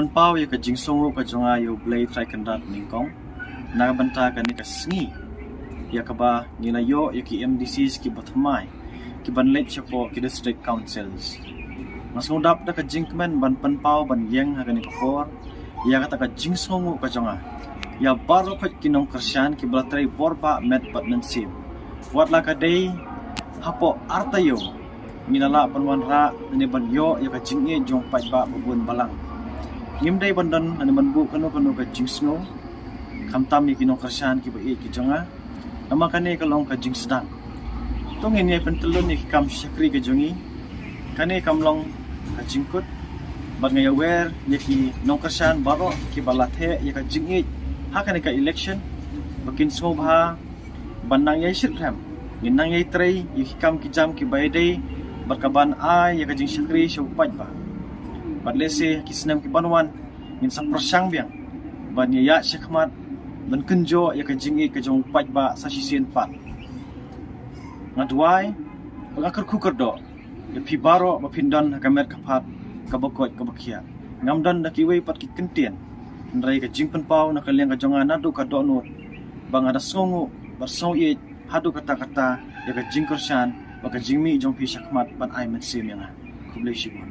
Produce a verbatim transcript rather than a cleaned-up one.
Pynpaw ïa ka jingsngewnguh ka jong nga ïa U Blei Trai Kynrad nyngkong na ka bynta kane ka sngi ïa kaba ngi la ïoh ïa ki M D Cs kiba thymmai kiban leit shapoh ki District Councils. Nga sngewdap da ka jingkmen ban pynpaw ban ïeng ha kane ka por ïa kata ka jingsngewnguh ka jong nga ïa baroh khoit ki nongkyrshan kiba la trei bor bah met bad mynsiem. Wat la ka dei hapoh ar taïew ngi la lah ban wanrah ne ban ïoh ïa ka jingïeit jong paidbah ba bun balang. Ngim dei ban don ne ban buh kano kano ka jingsngew khamtam ïa ki nongkyrshan kiba ïeit ki jong nga. Namar kane ka long ka jingsdang. To ngin ïa pyntyllun ïa ki kam shakri ka jong ngi. Kane kam long ka jingkut bad nga ïawer ïa ki nongkyrshan baroh kiba la theh ïa ka jingïeit ha kane ka election ba kin sngewbha ban nang ïai shitrhem, ngin nang ïai trei ïa ki kam ki jam kiba ïadei bad kaban ai ïa ka jingshakri sha u paidbah. Bad lehse ha ki snem kiban wan ngin sa pyrshang biang ban ïa ïaid shakhmat ban kynjoh ïa ka jingïeit ka jong u paidbah sa shisien pat. Nga duwai bad nga kyrkhu kyrdoh ïa phi baroh ba phin don ha ka met ka phad kaba koit kaba khiah. Ngam don da kiwei pat ki kyntien, hynrei ka jingpynpaw na ka liang ka jong nga naduh ka dohnud ba nga da sngewnguh bad sngewieit haduh katta katta ïa ka jingkyrshan bad ka jingmih jong phi shakhmat ban ai mynsiem ïa nga. Khublei shibun.